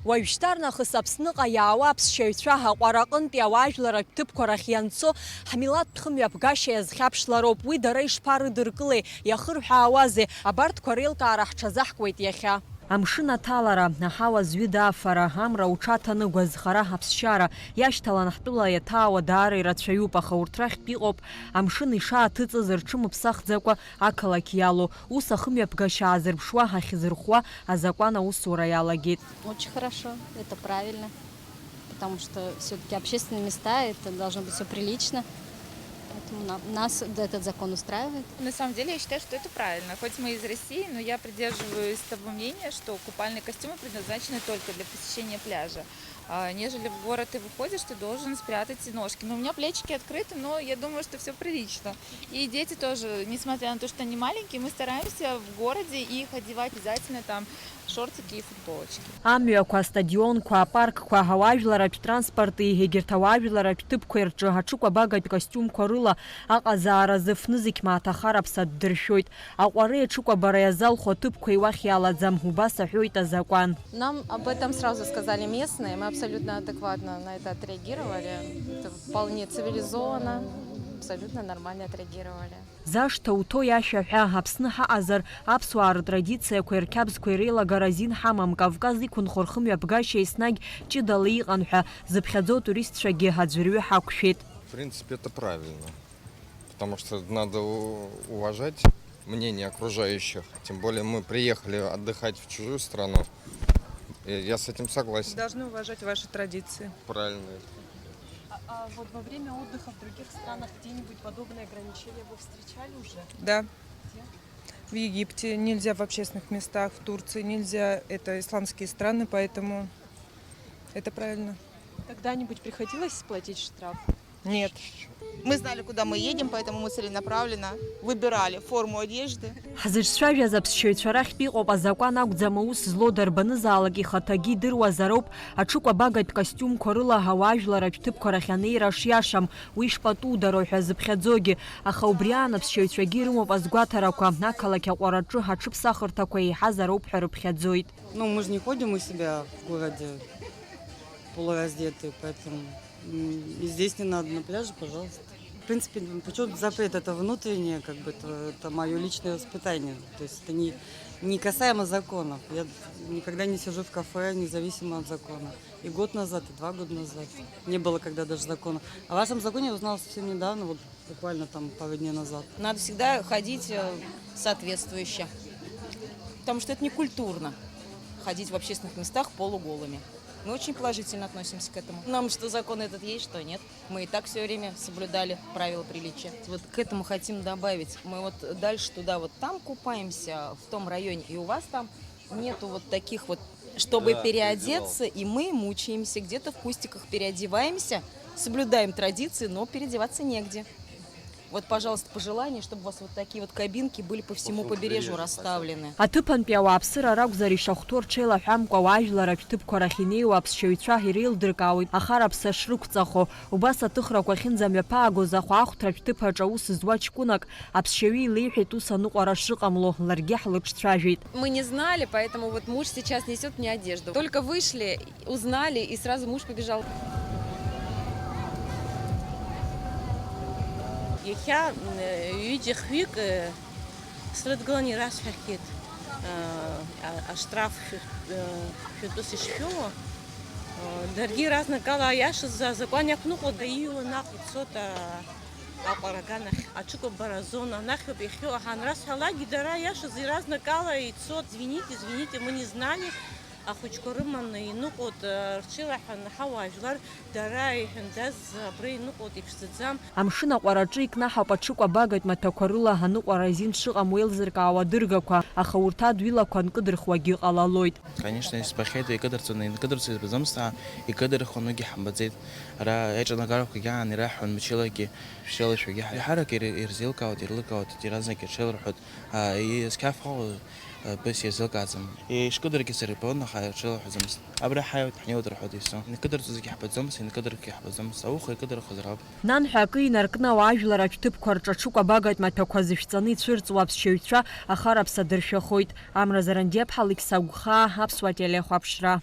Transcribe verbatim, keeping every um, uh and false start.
Уажәшьҭарнахыс Аԥсныҟа иаауа аԥсшьаҩцәа аҟәара аҟынтәи ауаажәларратә ҭыԥқәа рахь ианцо, ҳмилаҭтә хымҩаԥгашьа иазхьаԥшлароуп. Уи дара ишԥарыдыркылеи, иахырҳәаауазеи? Абарҭқәа реилкаара ҳҽазаҳкуеит иахьа. Амшын аҭалара, аҳауа зҩыда афара, амра уҽаҭаныгәа, зхара аԥсшьара, иашьҭалан ҳтәыла иаҭаауа даара ирацәаҩуп, аха урҭ рахьтә иҟоуп амшын ишааҭыҵыз рҽымыԥсахӡакәа ақалақь иалоу. Ус ахымҩаԥгашьа аазырԥшуа, ҳахьзырхәуа азакәан аусура иалагеит. Очень хорошо, это правильно, потому что всё-таки общественные места, это должно быть всё прилично. Поэтому на-, нас этот закон устраивает. На самом деле, я считаю, что это правильно. Хоть мы из России, но я придерживаюсь того мнения, что купальные костюмы предназначены только для посещения пляжа. А, нежели в город ты выходишь, ты должен спрятать ножки. Но у меня плечики открыты, но я думаю, что всё прилично. И дети тоже, несмотря на то, что они маленькие, мы стараемся в городе их одевать обязательно там шортики и футболочки. Амҩақәа, астадионқәа, апаркқәа, ауаажәларратә транспорти егьырҭ ауаажәларратә ҭыԥқәеи рҿы аҽыкәабагатә костиумқәа рыла аҟазаара зыфны зегь мааҭ ахараԥса ддыршәоит. Аҟәареи аҽыкәабара иазалху аҭыԥқәеи уахь иалаӡам, убас аҳәоит азакәан. Нам об этом сразу сказали местные, мы абсолютно адекватно на это отреагировали. Это вполне цивилизованно, абсолютно нормально отреагировали. Зашҭа уҭои ашәа ҳәа, Аԥсны ҳаҟазар, аԥсуаа ртрадициақәеи рқьабзқәеи реилагара азин ҳамам, Кавказ иқәынхо рхымҩаԥгашьа еснагь ҷыдала иҟан ҳәа зыԥхьаӡоу атуристцәагьы аӡәырҩы ҳақәшәеит. В принципе, это правильно, потому что надо у-, уважать мнение окружающих, тем более мы приехали отдыхать в чужую страну. И я с этим согласен. Должны уважать ваши традиции. Правильно. А, а вот во время отдыха в других странах где-нибудь подобные ограничения вы встречали уже? Да. Где? В Египте нельзя в общественных местах, в Турции нельзя, это исламские страны, поэтому это правильно. Когда-нибудь приходилось платить штраф? Нет. Мы знали, куда мы едем, поэтому мы целенаправленно выбирали форму одежды. Ҳзыҿцәажәаз аԥсшьаҩцәа рахьтә иҟоуп, азакәан акәӡам аус злоу дарбанызаалак ихаҭагьы идыруазароуп, аҽыкәабагатә костиумқәа рыла ауаажәларратә ҭыԥқәа рахь анеира шиашам, уи шпатудароу ҳәа зыԥхьаӡогьы, аха убри аан аԥсшьаҩцәагьы ирымоуп азгәаҭарақәа, ақалақь аҟәараҿы аҽыԥсахырҭақәа еиҳазароуп ҳәа рыԥхьаӡоит. Ну, мы же не ходим у себя в городе полураздетые, поэтому, м, и здесь не надо, на пляже, пожалуйста. В принципе, ну, причём запрет это внутреннее, как бы, это, это моё личное воспитание. То есть это не, не касаемо законов. Я никогда не сижу в кафе, независимо от закона. И год назад, и два года назад. Не было когда даже закона. О вашем законе я узнала совсем недавно, вот буквально там пару дней назад. Надо всегда ходить, э, соответствующе, потому что это не культурно ходить в общественных местах полуголыми. Мы очень положительно относимся к этому. Нам что закон этот есть, что нет. Мы и так всё время соблюдали правила приличия. Вот к этому хотим добавить. Мы вот дальше туда, вот там купаемся, в том районе, и у вас там нету вот таких вот, чтобы переодеться, и мы мучаемся, где-то в кустиках переодеваемся, соблюдаем традиции, но переодеваться негде. Вот, пожалуйста, пожелание, чтобы у вас вот такие вот кабинки были по всему побережью расставлены. Аҭыԥантәи ауааԥсыра ракәзар ишахәҭоу рҽеилаҳәамкәа ауаажәларратә ҭыԥқәа рахь инеиуа аԥсшьаҩцәа иреилдыркаауеит ахараԥса шрықәҵахо. Убас аҭыхрақәа ахьынӡамҩаԥаагоз ахәаахәҭратә ҭыԥ аҿы аус зуа ҷкәынак аԥсшьаҩы илеиҳәеит ус аныҟәара шыҟамло, ларгьы ҳлыҿцәажәеит. Мы не знали, поэтому вот муж сейчас несёт мне одежду. Только вышли, узнали, и сразу муж побежал. Иахьа, м, ҩыџьа-хҩык, э, срыдгыланы ирасҳәахьеит, э, а-, аштраф шәы-, э, шәатәыс ишшәоуа. Э, даргьы иаразнакала аиашаз азакәан иақәныҟәо, ииуа наҟ ицоит, а-, аҟәара аганахь, аҽыкәабара азона анахьоуп иахьыҟоу. Ҳанрасҳәалакгьы, дара аиашаз иаразнакала ицоит. Извините, извините, мы не знали. Ахәыҷқәа рыманы иныҟәоит, рҽеилаҳәаны ҳауаажәлар, дара иҳәандаз абра иныҟәоит, иԥшӡаӡам. Амшын аҟәараҿы икнаҳауп аҽыкәабагатә маҭәақәа рыла аныҟәара азин шыҟам еилзыркаауа адыргақәа, аха урҭ адҩылақәа нкыдырхуагьы ҟалалоит. Конечно, избахьеит, икыдырҵоны, инкыдырҵо избаӡомызт, аха икыдырхуан, уигьы ҳамбаӡеит. Ара аиҿанагарақәагьы аан ираҳҳәон мчылагьы, ԥшьыла ишәагьы ҳа-, иаҳарак ир-, ирзеилкаауеит, ирлыкаауеит, иаразнак ирҽеиларҳәоит. А, и-, зқьаф ҟало, а, бес иазылкааӡам. Ишкыдыргьы сара ибон, аха ирҽеилаҳәаӡомызт. Абра ҳаиуеит, ҳнеиуеит рҳәоит исо. Инкыдырҵозаргьы ҳбаӡомызт, инкыдыргьы ҳбаӡомызт. Ауха икыдырхозар ауп. Нанҳәа акы инаркны ауаажәларратә ҭыԥқәа рҿы аҽыкәабагатә маҭәақәа зышәҵаны ицәырҵуа аԥсшьаҩцәа ахараԥса дыршәахоит. Амра Зарандиаԥҳа, Алықьса Гәхаа, Аԥсуа телехәаԥшра.